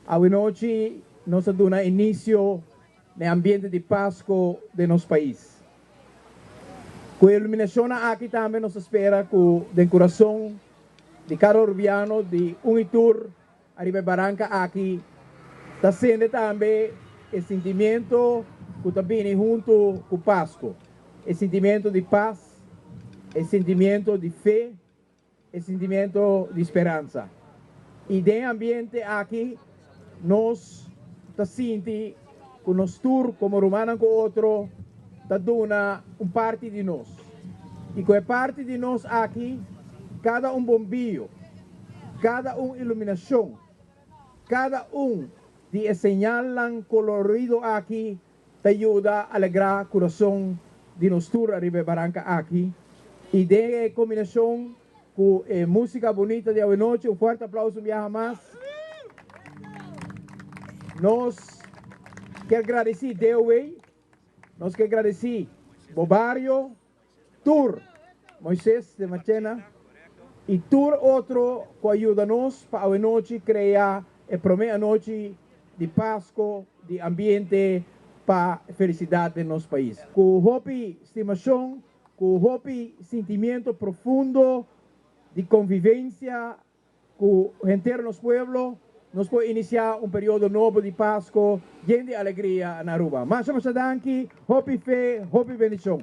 Awe nochi nos a duna inicio na e ambiente di Pasco di nos pais. Cu e iluminacion aki tambe nos ta spera cu den curason di cada Arubiano, di un y tur ariba baranca aki, ta cende tambe e sentimento cu ta bini hunto cu Pasco. E sentimento di paz, e sentimento di fe, e sentimento di speransa. Y den e ambiente aki, nos ta sinti cu nos tur como ruman cu otro, ta duna un parti di nos. Y cu e parti di nos aki, cada un bombiyo, cada un iluminacion, cada un di señal colorido aki, ta yuda alegra curason di nos tur ariba baranca aki. Y den combinacion cu musica bunita di nochi, un fuerte aplauso un biaha mas. Nos kier gradici DOW, nos kier gradici Bobario, Tur, Moises de Machena y tur otro cu a yuda nos pa nochi crea e prome anochi di Pasco, di ambiente pa felicidad di nos pais. Cu hopi stimacion, cu hopi sentimento profundo di convivencia cu henter nos pueblo, nos por inicia un periodo nobo di Pasco, yen di alegria na Aruba. Masha masha danki, hopi fe, hopi bendicion.